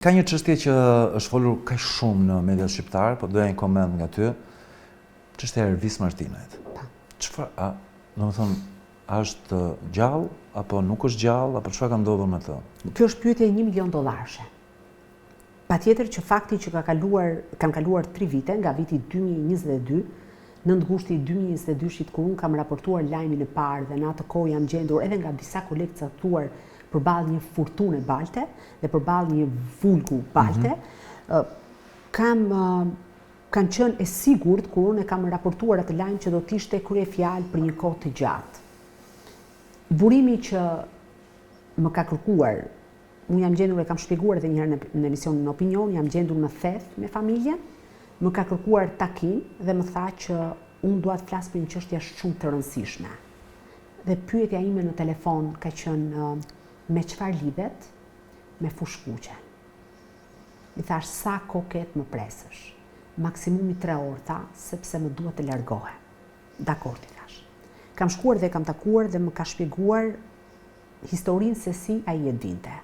Ka një çështje që është folur kaq shumë në mediat shqiptare, po doja një koment nga ty. Çështja e Ervis Martinajt. Po. Çfarë, a, domethënë, a është gjallë apo nuk është gjallë apo çfarë ka ndodhur me të? Kjo është pyetje 1 milion dollarëshe. Patjetër që fakti që ka kaluar, kanë kaluar 3 vite nga viti 2022, 9 gushti i 2022-shit kur unë kam raportuar lajmin e parë dhe në atë kohë jam gjendur edhe nga disa kolegë të caktuar përballë një furtune balte dhe përballë një vulgu balte, mm -hmm. kam kam qenë e sigurt kur unë e kam raportuar atë lajm që do të ishte kryefjalë për një kohë të gjatë. Burimi që më ka kërkuar, unë jam gjendur e kam shpjeguar edhe një herë në, në emisionin Opinion, jam gjendur në Theth me familjen, më ka kërkuar takim dhe më tha që unë dua të flas për një çështje shumë të rëndësishme. Dhe pyetja ime në telefon ka qenë me çfarë lidhet me Fushë-Kuqen. I thashë sa kohë ke të më presësh. Maksimumi 3 orë tha, sepse më duhet të largohem. Dakord i thashë. Kam shkuar dhe e kam takuar dhe më ka shpjeguar historinë se si ai e dinte.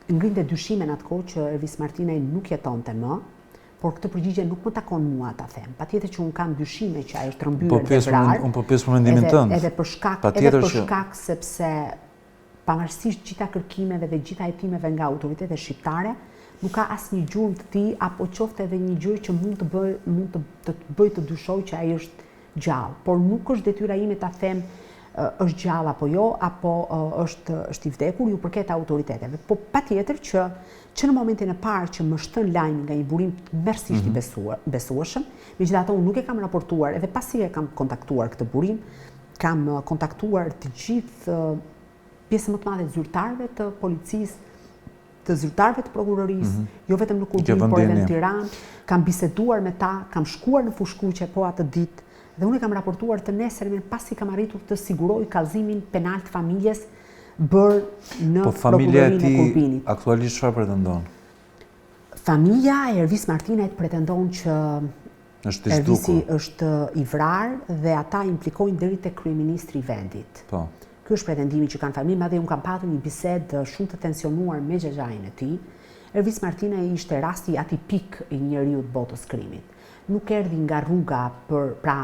Ngrinte dyshime në atë kohë që Ervis Martinaj nuk jetonte më, por këtë përgjigje nuk më takon mua ta them. Patjetër që unë kam dyshime që ai është rrëmbyer po dhe vrarë. Unë po pyes për mendimin tënd. Edhe për shkak, edhe për shkak sepse pavarësisht gjitha kërkimeve dhe gjitha hetimeve nga autoritetet shqiptare, nuk ka asnjë gjurmë të tij apo qoftë edhe një gjë që mund të bëj mund të të bëj të dyshoj që ai është gjallë, por nuk është detyra ime ta them është gjallë apo jo, apo është është i vdekur, ju përket autoriteteve. Po patjetër që që në momentin e parë që më është thënë lajmi nga një burim tmerrësisht i mm -hmm. besueshëm, megjithatë unë nuk e kam raportuar edhe pasi e kam kontaktuar këtë burim, kam kontaktuar të gjithë pjesën më të madhe të zyrtarëve të policisë, të zyrtarëve të prokurorisë, mm -hmm. jo vetëm në Kurbin, por edhe në Tiranë, kam biseduar me ta, kam shkuar në Fushë-Kuqe po atë ditë dhe unë e kam raportuar të nesërmen pasi kam arritur të siguroj kallëzimin penal të familjes bërë në po, prokurorinë e Kurbinit. Aktualisht çfarë pretendon? Familja e Ervis Martinajt pretendon që është i Ervisi është i vrarë dhe ata implikojnë deri te kryeministri i vendit. Po. Ky është pretendimi që kanë familja, madje unë kam patur një bisedë shumë të tensionuar me xhaxhain e tij. Ervis Martinaj ishte rasti atipik i njeriut të botës krimit. Nuk erdhi nga rruga për, pra,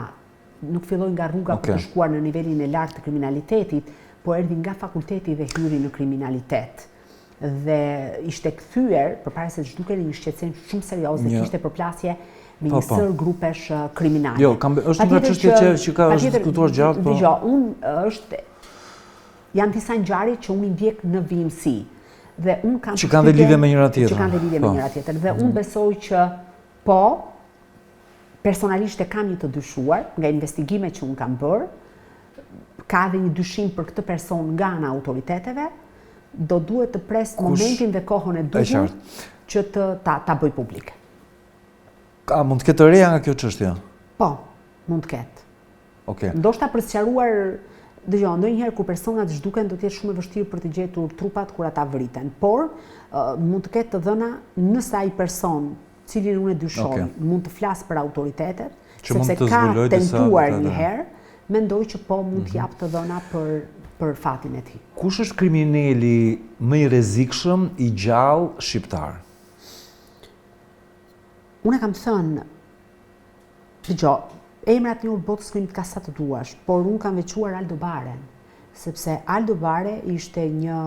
nuk filloi nga rruga okay. për të shkuar në nivelin e lartë të kriminalitetit, po erdhi nga fakulteti dhe hyri në kriminalitet. Dhe ishte kthyer përpara se të zhdukej në një shqetësim shumë serioz dhe kishte përplasje me po, një po. sërë grupesh kriminale. Jo, kam është një çështje që që ka është diskutuar gjatë, po. Dëgjo, unë është janë disa ngjarje që unë i ndjek në vijimësi dhe unë kam që kanë dhe lidhje me njëra tjetrën. Që kanë dhe lidhje me po. njëra tjetrën dhe unë mm. besoj që po personalisht e kam një të dyshuar nga investigimet që unë kam bërë, ka edhe një dyshim për këtë person nga ana e autoriteteve, do duhet të pres momentin dhe kohën e duhur që të ta ta bëj publik. A mund të ketë të reja nga kjo çështje? Po, mund të ketë. Okej. Okay. Ndoshta për të sqaruar, dëgjo, ndonjëherë kur personat zhduken do të jetë shumë e vështirë për të gjetur trupat kur ata vriten, por uh, mund të ketë të dhëna nëse ai person, cilin unë e dyshoj, okay. mund të flasë për autoritetet, që sepse ka tentuar një herë, mendoj që po mund të mhm. japë të dhëna për për fatin e tij. Kush është krimineli më i rrezikshëm i gjallë shqiptar? Unë e kam thënë, dëgjo, emra të njohur botës krimit ka sa të duash, por unë kam veçuar Aldo Baren, sepse Aldo Bare ishte një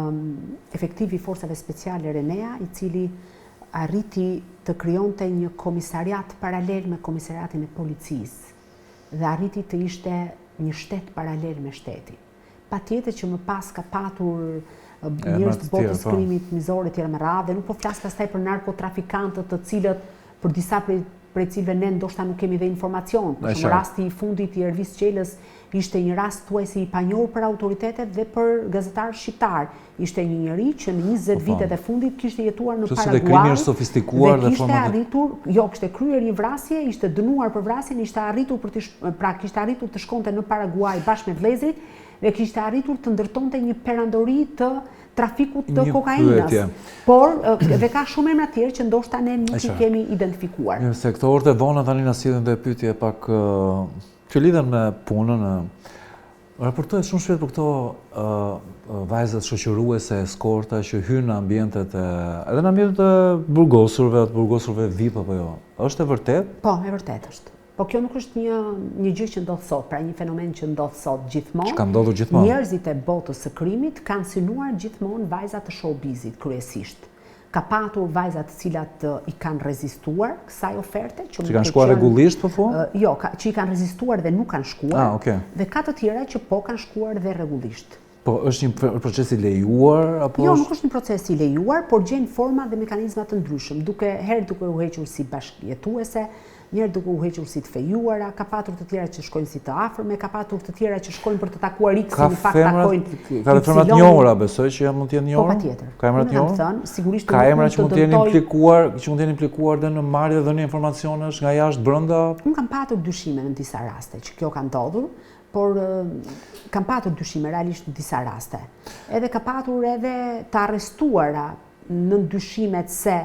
efektiv i forcave speciale Renea, i cili arriti të krijonte një komisariat paralel me komisariatin e policisë dhe arriti të ishte një shtet paralel me shtetin. Patjetër që më pas ka patur njerëz të botës po. krimit, mizorë e tjera me radhë, dhe nuk po flas pastaj për narkotrafikantët të cilët për disa prej prej cilëve ne ndoshta nuk kemi dhe informacion. Për shembull, rasti i fundit i Ervis Çelës ishte një rast thuajse i panjohur për autoritetet dhe për gazetarët shqiptarë. Ishte një njeri që në 20 po, po. vitet e fundit kishte jetuar në Paraguay dhe kishte arritur, jo, kishte kryer një vrasje, ishte dënuar për vrasjen, ishte arritur për të pra kishte arritur të shkonte në Paraguay bashkë me vëllezërit dhe kishte arritur të ndërtonte një perandori të trafikut të kokainës. Por dhe ka shumë emra të tjerë që ndoshta ne nuk i kemi identifikuar. Mirë, se këto orët e vona tani na sjellin dhe pyetje pak që lidhen me punën. Raportohet shumë shpesh për këto vajzat shoqëruese, eskorta që hyjnë në ambientet e edhe në ambientet e burgosurve, të burgosurve VIP apo jo. Është e vërtetë? Po, e vërtetë është. Po kjo nuk është një një gjë që ndodh sot, pra një fenomen që ndodh sot gjithmonë. Që ka ndodhur gjithmonë. Njerëzit e botës së krimit kanë synuar gjithmonë vajza të showbizit kryesisht. Ka patur vajza të cilat i kanë rezistuar kësaj oferte, që mund të kanë shkuar rregullisht, po thua? Jo, ka, që i kanë rezistuar dhe nuk kanë shkuar. Ah, okay. Dhe ka të tjera që po kanë shkuar dhe rregullisht. Po është një proces i lejuar apo Jo, nuk është një proces i lejuar, por gjejnë forma dhe mekanizma të ndryshëm, duke herë duke u hequr si bashkëjetuese, Një herë duke u hequr si të fejuara, ka patur të tjera që shkojnë si të afërme, ka patur të tjera që shkojnë për të takuar X-in, në fakt takojnë Ka dhe femra të njohura, besoj që mund të jenë njohura. Po patjetër. Ka emra të njohur? Sigurisht ka emra që mund të jenë implikuar, që mund të jenë implikuar dhe në marrje dhe dhënie informacionesh nga jashtë brenda. Unë kam patur dyshime në disa raste që kjo ka ndodhur, por kam patur dyshime realisht në disa raste. Edhe ka patur edhe të arrestuara nën dyshimet se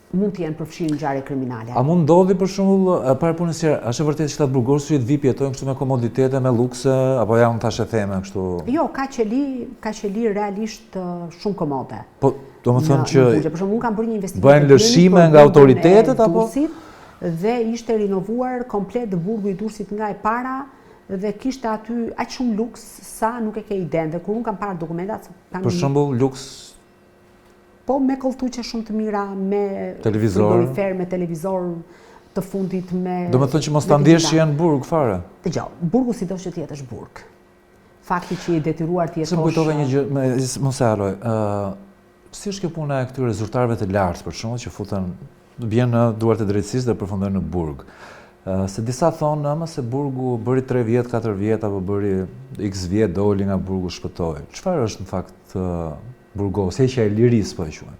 mund të jenë përfshirë në ngjarje kriminale. A mund ndodhi për shembull, para punës që është e vërtetë që këta të burgosurit VIP jetojnë kështu me komoditete, me lukse, apo janë thashetheme kështu? Jo, ka qeli, ka qeli realisht shumë komode. Po, domethënë që për shembull, unë kam bërë një investigim. Bëhen lëshime nga autoritetet apo? Dhe ishte rinovuar komplet burgu i Durrësit nga e para dhe kishte aty aq shumë luks sa nuk e ke idenë dhe kur unë kam parë dokumentat kam Për shembull, luks Po me kolltuqe shumë të mira, me televizor, frigorifer, me televizor të fundit me Domethënë që mos ta ndjesh që je në burg fare. Dëgjo, burgu sido që të jetë është burg. Fakti që je detyruar të jetosh. Se më kujtove një gjë, me, mos e harroj. Ë, si është kjo puna e këtyre zyrtarëve të lartë për shembull që futen bien në duart e drejtësisë dhe përfundojnë në burg. Se disa thonë, ëmë se burgu bëri 3 vjet, 4 vjet apo bëri X vjet doli nga burgu shpëtoi. Çfarë është në fakt Burgosja, heqja e lirisë po e quajmë.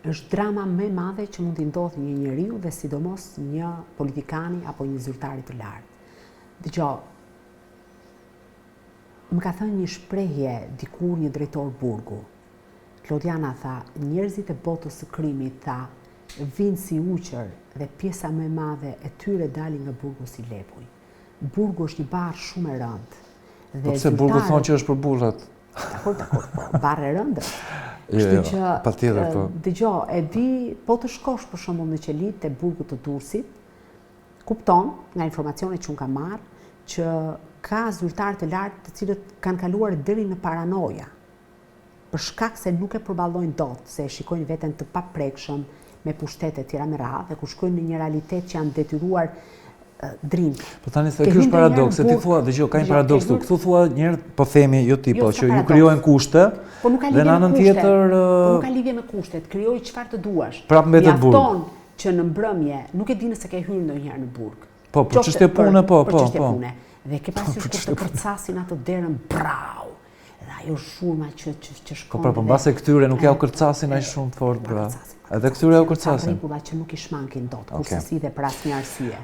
Është drama më e madhe që mund t'i ndodhë një njeriu dhe sidomos një politikani apo një zyrtari të lartë. Dëgjo, më ka thënë një shprehje dikur një drejtor burgu. Klodiana tha, njerëzit e botës së krimit tha, vijnë si ujqër dhe pjesa më e madhe e tyre dalin nga burgu si lepuj. Burgu është një barrë shumë e rëndë. Dhe po pse burgu thonë që është për burrat? Dakord, dakord, po, barrë e rëndë. Jo, Kështu jo, që, patjetër, po. Dëgjo, e di, po të shkosh për shembull në qelitë e burgut të Durrësit, kupton nga informacionet që unë kam marrë, që ka zyrtarë të lartë të cilët kanë kaluar deri në paranoja. Për shkak se nuk e përballojnë dot, se e shikojnë veten të paprekshëm me pushtet e tjera me radhë, dhe kur shkojnë në një realitet që janë detyruar Drin. Po tani se ky është paradoks, se ti thua, dëgjo, ka një paradoks këtu. Këtu thua një herë po themi, jo ti, jo, po që ju krijohen kushte. Po nuk ka lidhje me kushtet. Tjetër, po nuk ka lidhje me kushtet, krijoj çfarë të duash. Prap mbetet burg. Mjafton që në mbrëmje, nuk e di nëse ke hyrë ndonjëherë në burg. Po, për çështje pune, po, po, po. Dhe ke parasysh kur të kërcasin atë derën brau. Dhe ajo zhurma që që që shkon. Po pra, po mbase këtyre nuk ja u kërcasin aq shumë fort, bra. Edhe këtyre ja u kërcasin. Ka rregulla që nuk i shmangin dot, kurrsesi dhe për asnjë arsye.